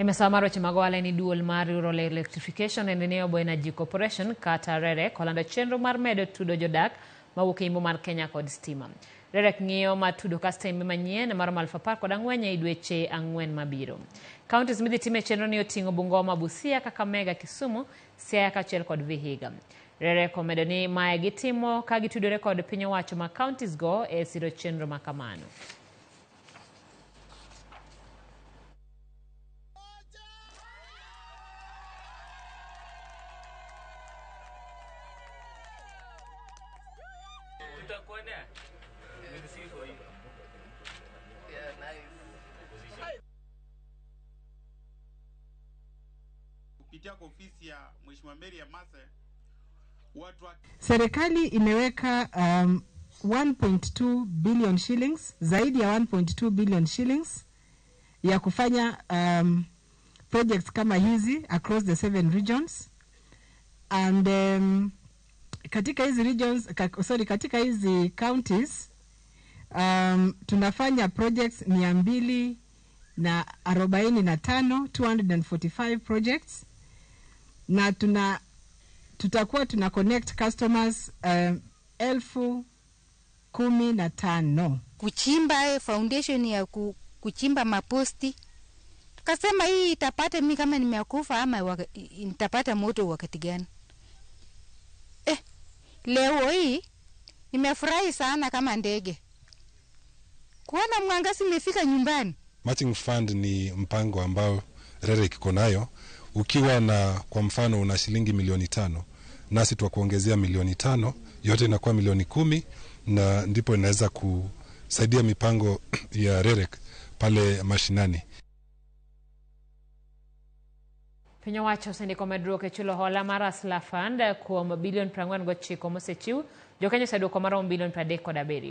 E misawa mar weche mag ohala ni duol mar Rural Electrification and Renewable Energy Corporation kata REREC olando chenro mar medo tudo jodak mawuok e imbo mar Kenya kod stima. REREC ng'iyo mar tudo kastembe manyien maromo 14,000 e dweche 4 mabiro. Counties midhi time chenro ni oting'o Bungoma, Busia, Kakamega, Kisumu, Siaya kaachiel kod Vihiga. REREC omedo ni mae gitimo ka gitudore kod piny owacho ma counties go e siro chenro ma kamano. Kupitia kwa ofisi ya Mheshimiwa Mary Emase, watu wa Serikali imeweka 1.2 billion shillings, zaidi ya 1.2 billion shillings ya kufanya projects kama hizi across the 7 regions. And katika hizi regions, sorry, katika hizi counties, tunafanya projects mia mbili na arobaini na tano, 245 projects, na tutakuwa tuna connect customers 15,000. Kuchimba foundation ya kuchimba maposti. Tukasema hii itapata mimi kama nimekufa ama nitapata moto wakati gani? Leo hii nimefurahi sana kama ndege kuona mwangaza imefika nyumbani. Matching fund ni mpango ambao REREC iko nayo. Ukiwa na kwa mfano una shilingi milioni 5, nasi tutakuongezea milioni 5, yote inakuwa milioni 10, na ndipo inaweza kusaidia mipango ya REREC pale mashinani. Piny owacho osendiko medruok e chulo hola mar Hustler Fund kuom bilion 49 mosechiw. Jokenya oseduoko maromo bilion 37.